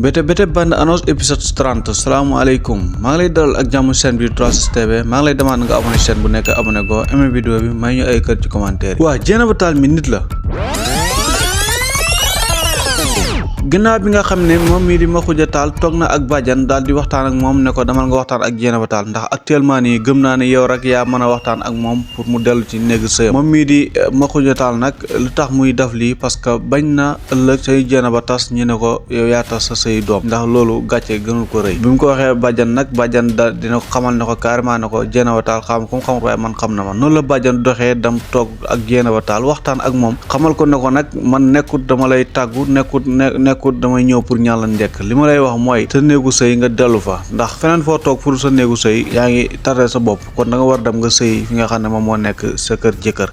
Bété bande annonce épisode 30 salaamaaleykum maa ngi lay dalal ak jàmm chaîne bi 3STV maa ngi lay demande nga abonné chaîne bu nekk abonné go aimé vidéo bi may ñu ay kër ci commentaire yi. waa Dieynaba Tall mi nit la. ginnaaw bi nga xam ne moom mii di Makhoudia Tall toog na ak bàjjan daal di waxtaan ak moom ne ko demal nga waxtaan ak Dieynaba Tall ndax actuellement nii gëm naa ne yow rek yaa mën a waxtaan ak moom pour mu dellu ci néegu sëyam. moom mii di Makhoudia Tall nag lu tax muy def lii parce que bañ na ëllëg say Dieynaba tas ñu ne ko yow yaa tas sa sëy doom ndax loolu gàcce gënul ko rëy. bi mu ko waxee bàjjan nag bàjjan da dina ko xamal ne ko carrément ne ko Dieynaba Tall xam ku mu xamul waaye man xam na ma noonu la bàjjan doxee dem toog ak Dieynaba Tall waxtaan ak moom xamal ko ne ko nag man nekkut dama lay tàggu nekkut damay ñëw pour ñaan la njëkk li ma lay wax mooy sa néegu sëy nga dellu fa ndax feneen foo toog pour sa néegu sëy yaa ngi tardé sa bopp kon da nga war dem nga sëy fi nga xam ne moom moo nekk sa kër jëkkër.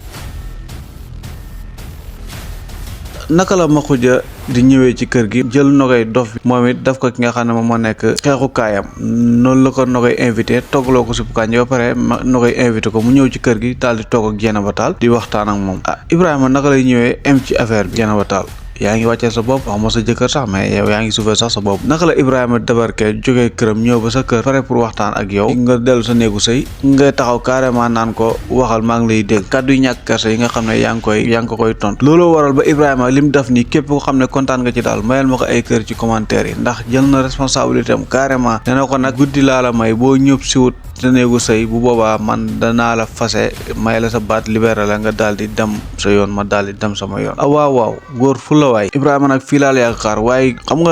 naka la Makhoudia di ñëwee ci kër gi jël Nogay dof bi moom it daf ko ki nga xam ne moom moo nekk xeexu kaayam noonu la ko Nogay invité toggaloo ko suppu kànja ba pare Nogay invité ko mu ñëw ci kër gi daal di toog ak Dieynaba Tall di waxtaan ak moom. Ibrahima naka lay ñëwee am ci affaire bi Dieynaba Tall yaa ngi wàccee sa bopp xamoo sa jëkkër sax mais yow yaa ngi suufee sax sa bopp naka la Ibrahima Dabarke jógee këram ñëw ba sa kër pare pour waxtaan ak yow nga dellu sa néegu sëy ngay taxaw carrément naan ko waxal maa ngi lay dégg kàddu yu ñàkk kersa yi nga xam ne yaa ngi ko koy tontu. looloo waral ba Ibrahima lim def nii képp ko xam ne kontaan nga ci daal mayal ma ko ay kër ci commentaire yi ndax jël na responsabilité am carrément nee na ko nag guddi laa la may boo ñëpp siwut sa néegu sëy bu boobaa man danaa la fase may la sa baat libéré la nga daal di dem sa yoon ma daal di dem sama yoon. waaw góor fu la waay Ibrahima nag fii laa la yaakaar waaye xam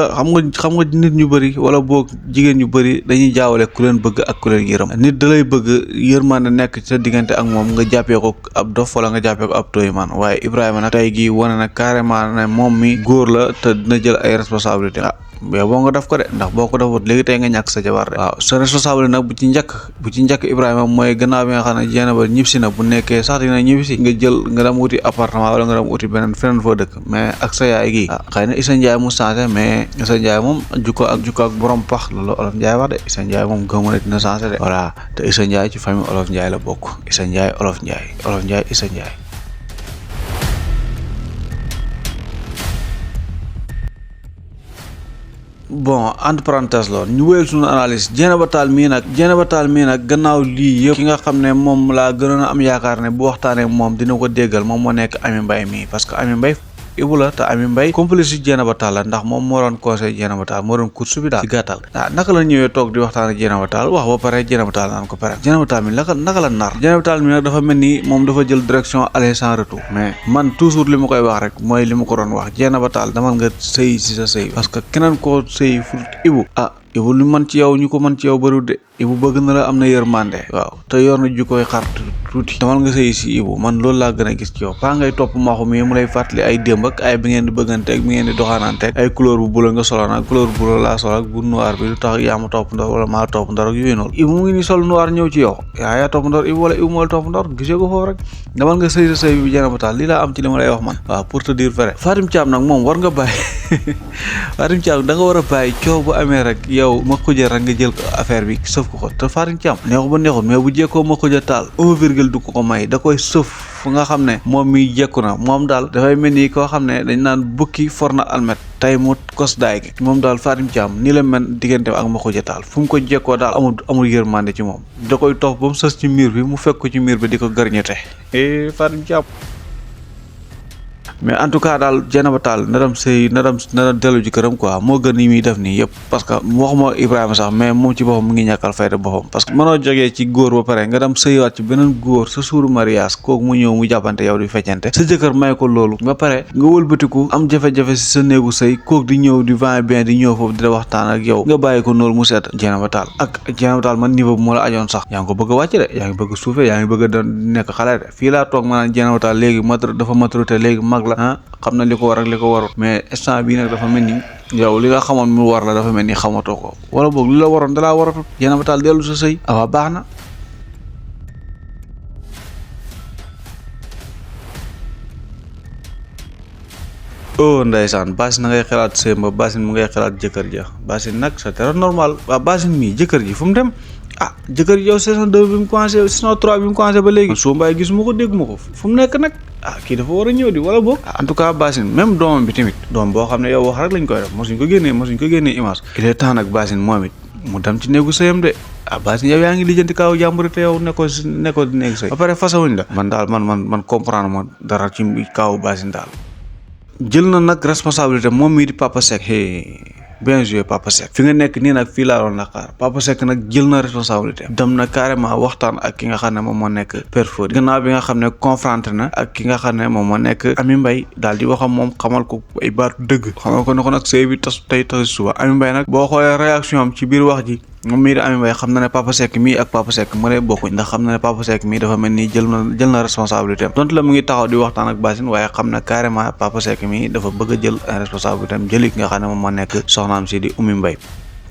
nga nit ñu bëri wala boog jigéen ñu bëri dañuy jaawale ku leen bëgg ak ku leen yërëm nit da lay bëgg yërmande nekk sa diggante ak moom nga jàppee ko ab dof wala nga jàppee ko ab tooy man waaye Ibrahima nag tey gii wane na carrément ne moom mi góor la te dina jël ay responsabilité mais boo nga def ko de ndax boo ko defut léegi tey nga ñàkk sa jabar de. waaw sa responsable nag bu ci njëkk Ibrahima mooy gannaaw bi nga xam ne Dieynaba ñibbisi na bu nekkee sax dina ñibbisi nga jël nga dem wuti appartement wala nga dem wuti feneen foo dëkk mais ak sa yaay gi xëy na Issa Ndiaye mu changé mais Issa Ndiaye moom jukko ak borom pax loolu Olof Ndiaye wax de Issa Ndiaye moom gëmu ne dina changé de voilà te Issa Ndiaye ci famille Olof Ndiaye la bokk Issa Ndiaye Olof Ndiaye Issa Ndiaye. bon entre parenthèse la ñu wéyal suñu analyse Dieynaba Tall mii nag gannaaw lii yëpp ki nga xam ne moom laa gënoon a am yaakaar ne bu waxtaanee moom dina ko déggal moom moo nekk Amy Mbaye mii parce que Amy Mbaye Ibu la te Amy Mbaye complice ci Dieynaba Tall la ndax moom moo doon conseil Dieynaba Tall moo doon course bi daal ci gàttal naka la ñëwee toog di waxtaan ak Dieynaba Tall wax ba pare Dieynaba Tall naan ko pare Dieynaba Tall mi naka la nar Dieynaba Tall mi nag dafa mel ni moom dafa jël direction aller sans retour mais man toujours li ma koy wax rek mooy li ma ko doon wax Dieynaba Tall damal nga sëy si sa sëy parce que keneen koo sëy fu Ibu Ibu lu man ci yow ñu ko man ci yow bëriwul de Ibu bëgg na la am na yërmande waaw te yor na ju koy xar tuuti damal nga sëy si Ibu man loolu laa gën a gis ci yow paa ngay topp maxu mi mu lay fàttali ay démb ak ay bi ngeen di bëggante ak bi ngeen di doxaanante ak ay couleur bu bula nga solo nag couleur bu bula laa sol ak bu noir bi lu tax yaa ma topp ndor wala maa topp ndor ak yooyu noonu Ibu mu ngi ni sol noir ñëw ci yow yaa topp ndor Ibu wala Ibu moo la topp ndor gisee ko foofu rek damal nga sëy sa sëy bi Dieynaba Tall lii laa am ci li ma lay wax man waaw pour te dire vrai Fatim Thiam nag moom war nga bàyyi Fatim Thiam da nga war a bàyyi coow bu amee rek yow Makhoudia rek nga jël affaire bi sëf ko te Fatim Thiam neexu ba neexul mais bu jekkoo Makhoudia Tall 1 du ko may da koy sëf fu nga xam ne moom mi jekku na moom daal dafay mel ni koo xam ne dañ naan bukki for na almet tey mu kos daay gi moom daal Fatim Thiam ni la mel diggante ak Makhoudia Tall fu mu ko jekkoo daal amul yërmande ci moom da koy toog ba mu sës ci miir bi mu fekk ko ci miir bi di ko gërñete Fatim Thiam mais en tout cas daal Dieynaba Tall na dem dellu ci këram quoi moo gën yi muy def nii yëpp parce que waxuma Ibrahima sax mais moom ci boppam mu ngi ñàkkal fayda boppam parce que mënoo jógee ci góor ba pare nga dem sëyiwaat ci beneen góor sa suuru mariage kooku mu ñëw mu jàppante yow di feccante sa jëkkër may ko loolu ba pare nga wëlbatiku am jafe-jafe si sa néegu sëy kooku di ñëw di va bien di ñëw foofu di la waxtaan ak yow nga bàyyi ko noonu mu seet Dieynaba Tall man niveau bu moo la ajoon sax yaa ngi ko bëgg a wàcc de yaa ngi bëgg a suufee yaa ngi bëgg a nekk xale de fii laa toog ma naan Dieynaba Tall léegi dafa maturité léegi mag la xam na li ko war ak li ko warul mais instant bii nag dafa mel ni yow li nga xamoon mu war la dafa mel ni xamatoo ko wala boog li la waroon dalaa waratut Dieynaba Tall dellu sa sëy awa baax na ndeysaan Basine na ngay xalaat sëy ba Basine mu ngay xalaat jëkkër ja Basine nag c'est très normal waa Basine mii jëkkër ji fu mu dem jëkkër ji yow saison 2 bi mu commencé saison 3 bi mu commencé ba léegi soo mbaay gisuma ko dégguma ko fu mu nekk nag kii dafa war a ñëw di wala boog en tout cas Basine même doomam bi tamit doom boo xam ne yow wax rek lañ koy def mosuñ ko génnee image il est temps nag Basine moom it mu dem ci néegu sëyam de Basine yow yaa ngi lijjanti kaaw jàmbur te yow nekkoo di néegu sëy ba pare fasawuñ la man daal man comprendre ma dara ci kaaw Basine daal jël na nag responsabilité moom mii di Papa Seck bien joué Papa Seck fi nga nekk nii nag fii laa doon la xaar Papa Seck nag jël na responsabilité dem na carrément waxtaan ak ki nga xam ne moom moo nekk Père Fodé gannaaw bi nga xam ne confronté na ak ki nga xam ne moom moo nekk Amy Mbaye daal di waxam moom xamal ko ay baatu dëgg xamal ko ne ko nag sëy bi tas suba Amy Mbaye nag boo xoolee réaction am ci biir wax ji moom mii di Amy Mbaye xam na ne Papa Seck mii ak Papa Seck mu ne bokkuñ ndax xam na ne Papa Seck mii dafa mel ni jël na responsabilité am donte la mu ngi taxaw di waxtaan ak Basine waaye xam na carrément Papa Seck mii dafa bëgg a jël responsabilité am jëli ki nga xam ne moom moo nekk soxnaam si di Amy Mbaye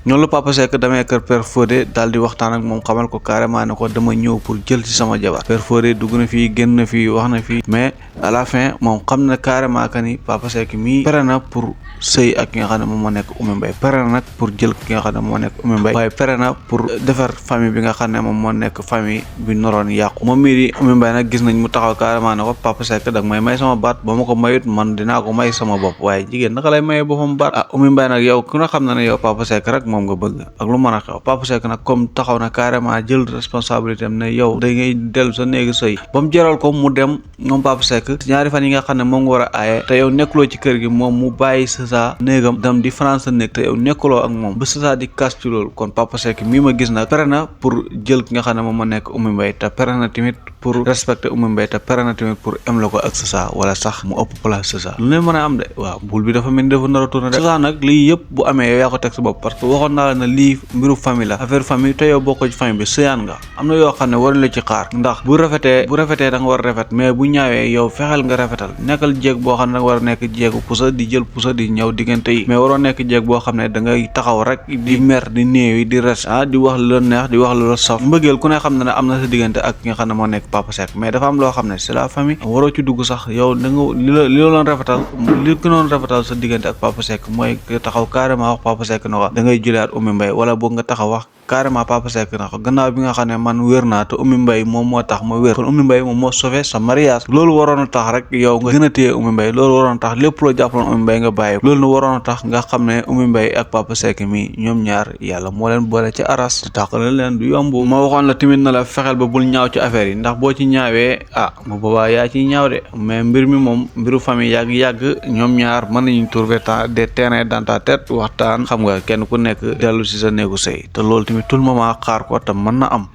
noonu la Papa Seck damay kër Père Fodé daal di waxtaan ak moom xamal ko carrément ne ko dama ñëw pour jël ci sama jabar Père Fodé dugg na fii génn na fii wax na fii mais à la fin moom xam na carrément que ni Papa Seck mii pare na pour sëy ak ki nga xam ne moom moo nekk Amy Mbaye pare na nag pour jël ki nga xam ne moom moo nekk Amy Mbaye waaye pare na pour defar famille bi nga xam ne moom moo nekk famille bi noroon yàqu moom mii di Amy Mbaye nag gis nañ mu taxaw carrément ne ko Papa Seck dag may sama baat ba ma ko mayut man dinaa ko may sama bopp waaye jigéen naka lay mayee boppam baat Amy Mbaye nag yow ku na xam na ne yow Papa Seck rek moom nga bëgg ak lu mën a xew Papa Seck nag comme taxaw na carrément jël responsabilité am ne yow da ngay dellu sa néegi sëy ba mu jaral ko mu dem moom Papa Seck ñaari fan yi nga xam ne moom nga war a aaye te yow nekkuloo ci kër gi moom mu bàyyi sa néegam dem di France sa néeg te yow nekkuloo ak moom ba sa di kas ci loolu kon Papa Seck mii ma gis nag pare na pour jël ki nga xam ne moom ma nekk Amy Mbaye te pare na tamit pour respecter Amy Mbaye te pare na tamit pour em la ko ak sa wala sax mu ëpp place sa lu ne mën a am de waaw bul bi dafa mel ni dafa nar a tourné de sa nag lii yëpp bu amee yow yaa ko teg sa bopp parce que waxoon naa la ne lii mbiru famille la affaire famille te yow bokkoo ci famille bi sëyaan nga am na yoo xam ne waruñ la ci xaar ndax bu rafetee da nga war a rafet mais bu ñaawee yow fexeel nga rafetal nekkal jéeg boo xam ne da nga war a nekk jéegu pusa di jël pusa di ñëw diggante yi mais waroo nekk jéeg boo xam ne da ngay taxaw rek di mer di néew yi di res di wax lu la neex di wax lu la saf mbëggeel ku ne xam ne am na sa diggante ak ki nga xam ne moo nekk Papa Seck mais dafa am loo xam ne c'est la famille waroo ci dugg sax yow da nga li la doon rafetal sa diggante ak Papa Seck mooy taxaw carrément wax Papa Seck na ko da ngay jëlaat Amy Mbaye wala boog nga taxaw wax carrément Papa Seck na ko gannaaw bi nga xam ne man wér naa te Amy Mbaye moom moo tax ma wér kon Amy Mbaye moom moo sauvé sa mariage loolu waroon a tax rek yow nga gën a téye Amy Mbaye loolu waroon a tax lépp loo jàppaloon Amy Mbaye nga bàyyi loolu na waroon a tax nga xam ne Amy Mbaye ak Papa Seck mi ñoom ñaar yàlla moo leen boole ci aras te tàqale leen du yomb ma waxoon la tamit na la fexeel ba bul ñaaw ci affaire yi ndax boo ci ñaawee bu boobaa yaa ciy ñaaw de mais mbir mi moom mbiru famille yàgg ñoom ñaar mën nañu trouver des terrains dans ta tête waxtaan xam nga kenn ku nekk dellu si sa néegu sëy te loolu tamit tout le moment xaar ko te mën na am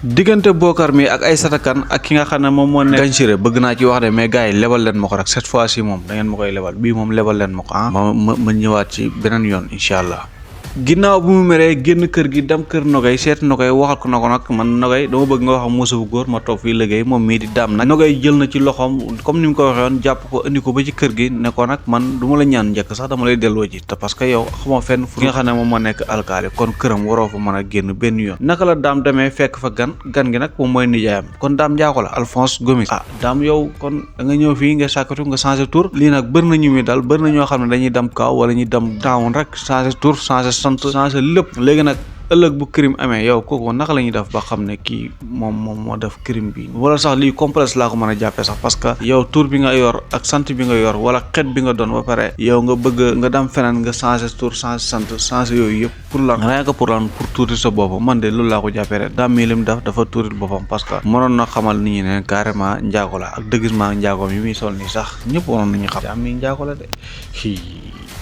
diggante Bokar mi ak Aïssata Kane ak ki nga xam ne moom moo nekk Gagne bëgg naa ci wax de mais gars yi lebal leen ma ko rek cette fois ci moom da ngeen ma koy lebal bii moom lebal leen ma ko ma ñëwaat ci beneen yoon incha allah ginnaaw bu mu meree génn kër gi dem kër Nogay seet Nogay waxal ko na ko nag man Nogay dama bëgg nga wax muusa bu góor ma toog fii liggéey moom mii di daam nag Nogay jël na ci loxoom comme ni mu ko waxee woon jàpp ko indi ko ba ci kër gi ne ko nag man du ma la ñaan njëkk sax dama lay delloo ji te parce que yow xamoo fenn fu nga xam ne moom moo nekk alkaali kon këram waroo fa mën a génn benn yoon naka la daam demee fekk fa gan gi nag moom mooy nijaayam kon daam njaago la Alphonse Gomis daam yow kon da nga ñëw fii nga sàkkatu nga changé tour lii nag bëri na ñu mi daal bëri na ñoo xam ne dañuy dem kaaw wala ñuy dem town rek changé tour changé sant changé lépp léegi nag ëllëg bu crime amee yow kooku naka la ñuy def ba xam ne kii moom moo def crime bi wala sax lii complexe laa ko mën a jàppee sax parce que yow tur bi nga yor ak sant bi nga yor wala xeet bi nga doon ba pare yow nga bëgg nga dem feneen nga changé tur changé sant changé yooyu yëpp pour lan rien que pour lan pour tuuti sa boppam man de loolu laa ko jàppee rek daam mii lim def dafa tuutil boppam parce que mënoon na xamal nit ñi ne carrément njaago la ak déguisement njaagoom yi muy sol nii sax ñëpp waroon nañu xam daam mii njaago la de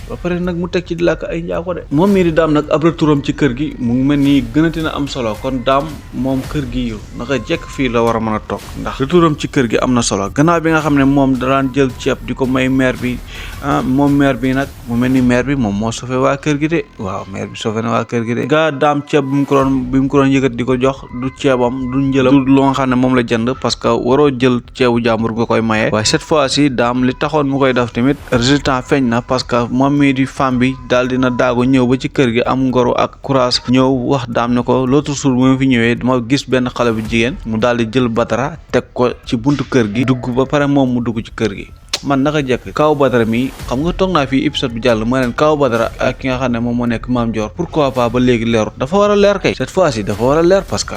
ba pare nag mu teg ci di làkk ay njaago de moom mii di daam nag ab retouram ci kër gi mu ngi mel nii gënati na am solo kon daam moom kër gi yow naka jekk fii la war a mën a toog ndax retouram ci kër gi am na solo gannaaw bi nga xam ne moom daan jël ceeb di ko may maire bi moom maire bi nag mu mel ni maire bi moom moo sauvé waa kër gi de waaw maire bi sauvé na waa kër gi de gaa daam ceeb bi mu ko doon yëkkat di ko jox du ceebam du njëlam du loo nga xam ne moom la jënd parce que waroo jël ceebu jàmbur nga koy maye waaye cette fois ci daam li taxoon mu koy def tamit résultat feeñ na parce que mii di femme bi daal dina daago ñëw ba ci kër gi am ngoro ak courage ñëw wax daam ne ko l'autre jour bu ma fi ñëwee dama gis benn xale bu jigéen mu daal di jël batara teg ko ci buntu kër gi dugg ba pare moom mu dugg ci kër gi man naka jekk Kaaw Badara mi xam nga toog naa fii épisode bi jàll ma leen Kaaw Badara ak ki nga xam ne moom moo nekk Mame Dior pourquoi pas ba léegi leerut dafa war a leer kay cette fois ci dafa war a leer parce que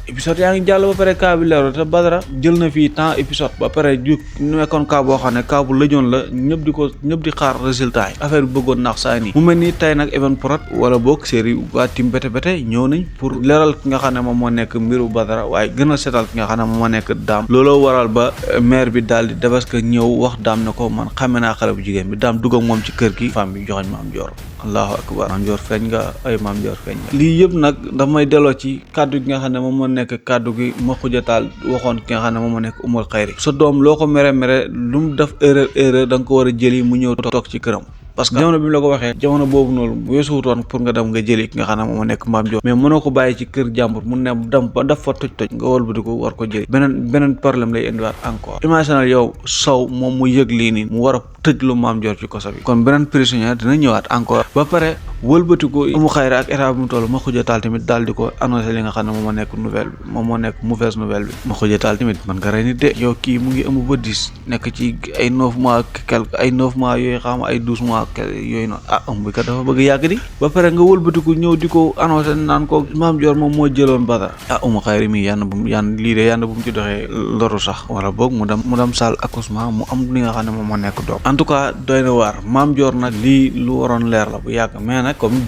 épisode yaa ngi jàll ba pare kaa bi leerut te Badara jël na fii temps épisode ba pare ju nekkoon kaa boo xam ne kaa bu lëjoon la ñëpp di xaar résultat yi affaire bi bëggoon naax saa nii mu mel ni tey nag Evenprod wala boog série waa Team Bété Bété ñëw nañ pour leeral ki nga xam ne moom moo nekk mbiru Badara waaye gën a seetal ki nga xam ne moom moo nekk Dame looloo waral ba maire bi daal di Dabaska ñëw wax Dame ne ko man xame naa xale bu jigéen bi Dame dugg ak moom ci kër gi femme bi joxañ Mame Dior allahu akbar Mame Dior feeñ nga ay Mame Dior feeñ nga lii yëpp nag daf may delloo ci kàddu gi nga xam ne moom moo nekk kàddu gi ma xujataal waxoon ki nga xam ne moom moo nekk umul xayri sa doom loo ko mere lu mu def erreur da nga ko war a jëli mu ñëw toog ci këram parce que jamono bi mu la ko waxee jamono boobu noonu weesuwutoon pour nga dem nga jëli ki nga xam ne moom nekk Mame Dior mais mënoo ko bàyyi ci kër jàmbur mu ne dem ba daf fa toj nga wëlbati ko war ko jëli beneen problème lay indiwaat encore imaginal yow Sow moom mu yëg lii nii mu war a tëj lu Mame Dior ci koso bi kon beneen prisonnier dina ñëwaat encore ba pare wëlbati ko Umu Xayri ak état bi mu toll ma xujataal tamit daal di ko annoncé li nga xam ne moom moo nekk nouvelle bi moom moo nekk mauvaise nouvelle bi ma xujataal tamit man nga rey nit de yow kii mu ngi ëmb ba 10 nekk ci ay 9 mois quelque ay 9 mois yooyu xam ay 12 mois yooyu noonu ëmb bi kat dafa bëgg yàgg di ba pare nga wëlbati ko ñëw di ko annoncé naan ko Mame Dior moom moo jëloon Badara Umu Xayri mi lii de yàlla bu mu ci doxee loru sax wala boog mu dem salle accouchement mu am li nga xam ne moom moo nekk doom en tout cas doy na waar Mame Dior nag lii lu waroon leer la bu yàgg mais nag comme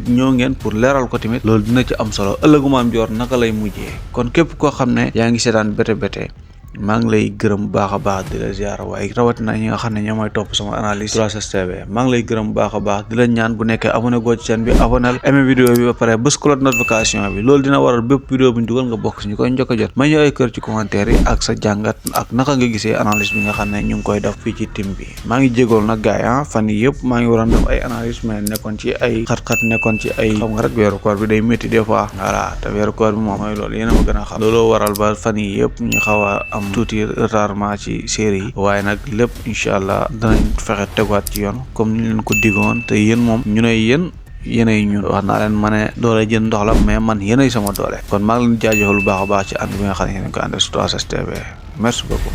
ñoo ngeen pour leeral ko tamit loolu dina ci am solo ëllëgu Mame Dior naka lay mujjee kon képp koo xam ne yaa ngi seetaan Bété Bété maa ngi lay gërëm baax a baax di la ziar waaye rawatina ñi nga xam ne ñoo may topp sama analyse 3STV maa ngi lay gërëm baax a baax di la ñaan bu nekkee abonné goo ci chaîne bi abonné aimé vidéo bi ba pare bës cloche notification bi loolu dina waral bépp vidéo bu ñu dugal nga bokk si ñu koy njëkk a jot may ñëw ay kër ci commentaire yi ak sa jàngat ak naka nga gisee analyse bi nga xam ne ñu ngi koy def fii ci team bi maa ngi jégool nag gars yi fan yi yëpp maa ngi waroon def ay analyse mais nekkoon ci ay xat-xat nekkoon ci ay xam nga rek weeru koor bi day métti des fois voilà te weeru koor bi moom mooy loolu yéen a ma gën a xam looloo waral ba fan yi yëpp ñu xaw a am tuuti ci série yi waaye nag lépp incha allah danañ fexe tegaat ci yoon comme ni leen ko diggoon te yéen moom ñu ne yéenay ñun wax naa leen ma ne doole jën ndox la mais man yéenay sama doole kon maa ngi leen jaajëfal lu baax a baax ci ànd bi nga xam ne yéen ko ànd ak 3STV merci beaucoup